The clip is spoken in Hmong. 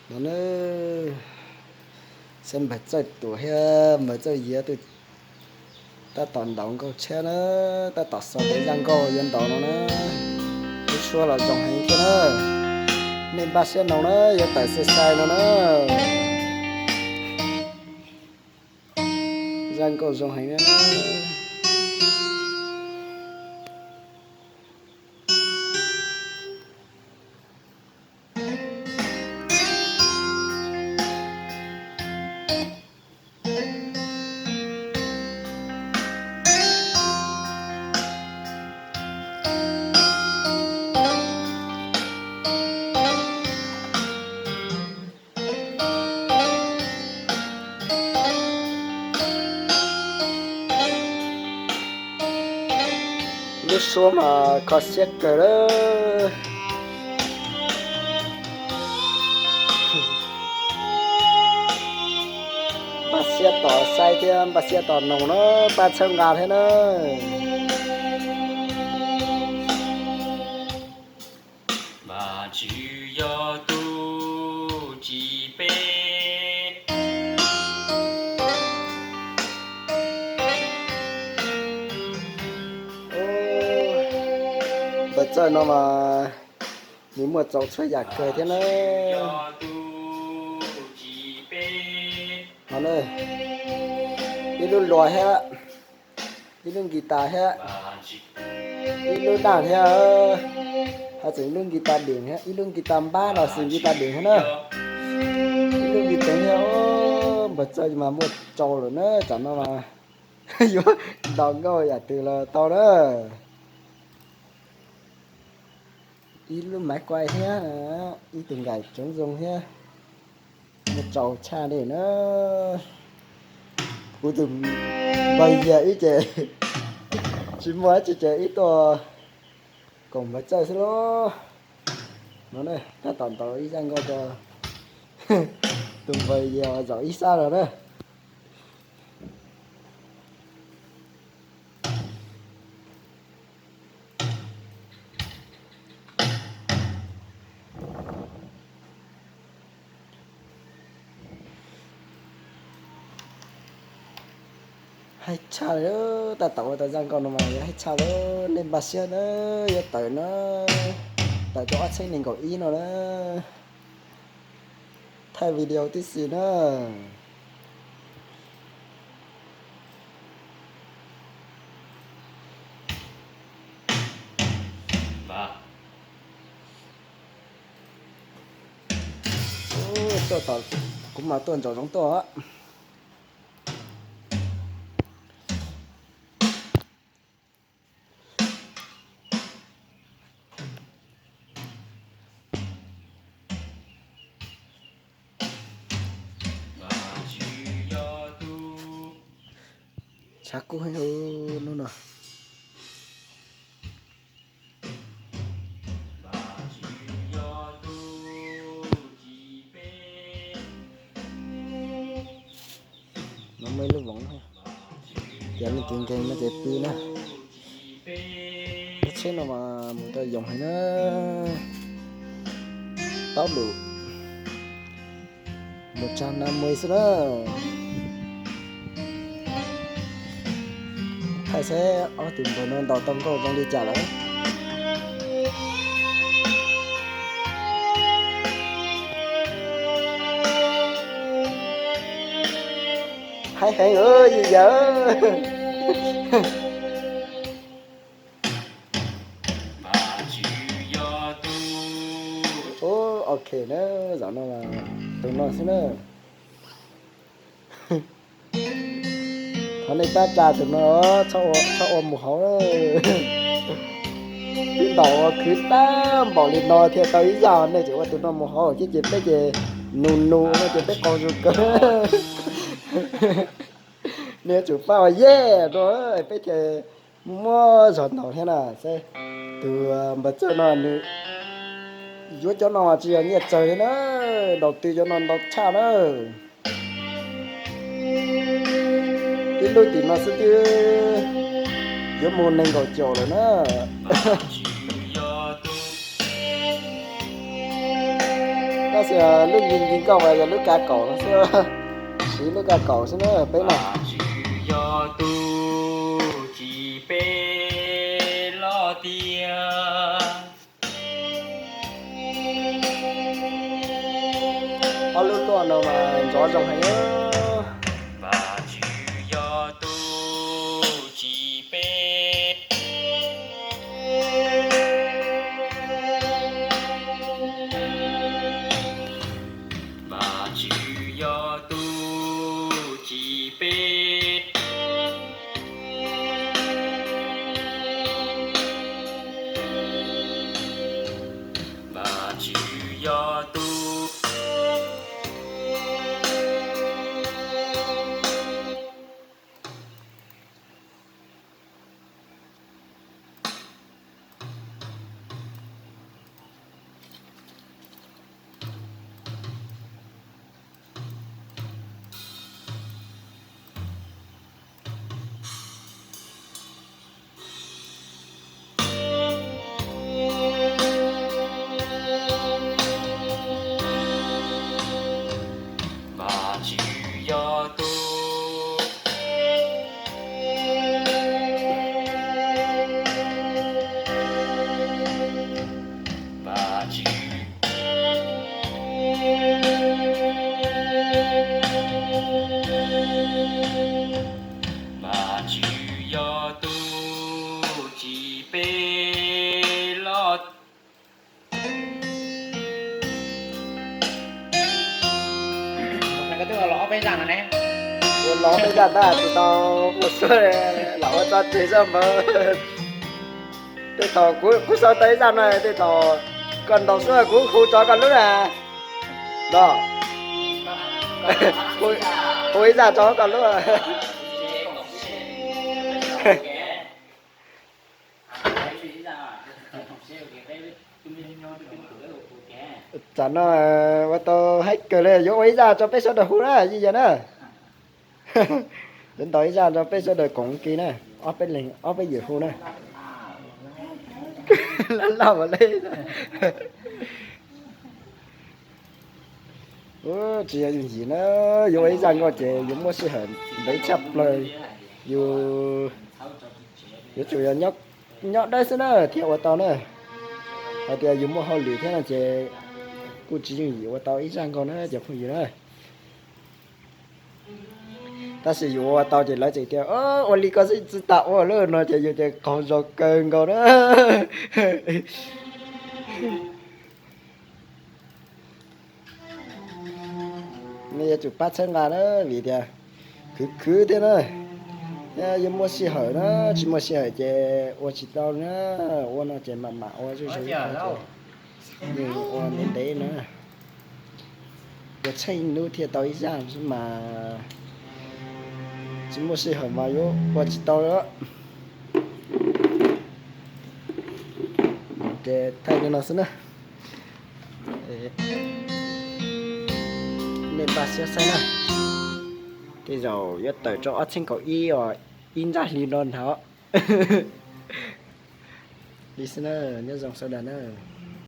No na, saib npawg Txawj Tuam thiab npawg Txawj Yias tab tom ntaus nkauj tshiab na, tab tom xaus tej zaj nkauj yuav ntaus no na. Lub suab los zoo heev thiab na, nej npaj siab noog na, yuav tawm xai xai no na. Zaj nkauj zoo heev na. Lub suab mas kho siab kawg lawm. Npaj siab tos saib thiab npaj siab tos noog na, pab txhawb nqa thiab na. Vajtswv yog tus tsis peb. Npawg Txawj no mas nws muaj txaus txhua yam kawg thiab na. Ib lub luas thiab, ib lub nkis tas thiab, ib lub daj thiab, hos tseem ib lub nkis tas deem thiab, ib lub nkis tas npab los sis nkis tas deem thiab na. Ib lub nkis teev thiab, npawg Txawj mas muaj txaus lawm na, tsam no mas yuav ntaus nkauj yam twg los tau na. Ib lub maiv kuai thiab, ib tug nkaim coob zoo thiab, muaj txaus tshaj li na. Kuv tus npawg Yias ib ces tsis muaj dab tsi ces ib tuaj koom npawg Txawj xwb lauj. No na, tab tom ntaus ib zaj nkauj rau tus npawg Yias zaum ib sab no na. Haib tshaj li, tab tom ua tau zaj nkauj no mas yuav haib tshaj li, nej npaj siab na, yuav tawm na, tawm rau ob txhiab nees nkaum ib no na. Thaij video tib si na. Tuaj tom, kuv mas tuaj ntsaum zoov tuaj. Tshav kub heev hnub no. No muaj ib lub voov, yog leej twg nkeeg no ces pw na. Lub tsheb no mas mus tau yoos heev na. Taub lum mus tsa na muj xwb na. Thaij seb ob tug npawg no ntaus tau nkauj zoo li cas lawm. Haib heev yawg. Ok na, zaum no tus no xwb na. Thov nej pab tsa tus no, txhob ua mus hauv. Twb ntaus khwv tag npaum li no thiaj tau ib zaj, nej tseem ua tus no mus hauv thiab ces peb ces nus nus no ces peb qaug zog kawg. Nej yuav tsum pab ua yej no, peb ces muaj zog ntaus thiab na. Seb tus npawg Txawj no nws yuav cov no tsis yog nyiaj txawg li na, daus tw cov no ntau tshaj na. Ib lub tim no xwb twb yuav mus nees nkaum caum lawm na. Xwb, lub nci nci nkauj mas yog lub ka kaum no xwb, siv lub ka kaum xwb na peb no. Yog tus tsis peb los tiag. Ob lub luaj no mas nrov zoo heev. Vajtswv yog tus tsis peb. Vajtswv yog tus tsis peb. Vajtswv yog tus. Vajtswv yog tus. Vajtswv. Vajtswv yog tus tsis peb los. Ua los peb zaj ntawd tsis tau ua xwb, lam ua tso tseg zaj npawg. Tej thaum kuv kuv sau tau ib zaj no, tej thaum koj ntaus xwb kuv hu tso koj lub na. No, hu ib zaj tso koj lub. Tsam no ua tau haib kawg li, yuav ua ib zaj tso peb sawv daws hu na, yeej yog na. Yuav ntaus ib zaj tso peb sawv daws koom kiag na, ob peb leeg ob peb yawm hu na. Laj laj ua li. Tsis yog yooj yim na, yuav ua ib zaj nkauj ces yus muaj sij hawm ntev tshaj plaws, yus yuav tsum yog nyob dawb xwb na thiaj ua tau na. Hais tias yus muaj hauj lwm thiab no ces kuj tsis yooj yim ua tau ib zaj nkauj na cov phooj ywg na. Tab sis yus ua tau ces lawv tseem tias ua li koj xwb tsis tas ua lawm no ces yus ces qaug zog kawg nkaus na. Nej yuav tsum pab txhawb nqa na, vim tias khwv khwv thiab na. Yog yuav muaj sij hawm na, tsis muaj sij hawm ces ua tsis tau na. Ua no ces mam mam ua zuj zus, ua ntev ntev na. Ua txheej hnub thiaj tau ib zaj mas tsis muaj sij hawm mas yuav ua tsis tau li. Ces thaij li no xwb na. Nej npaj siab saib na. Tej zaum yuav tawm rau ob txhiab kaum ib os, ib nrab hli no ntag. Li xwb na, nyob zoo sawv daws na.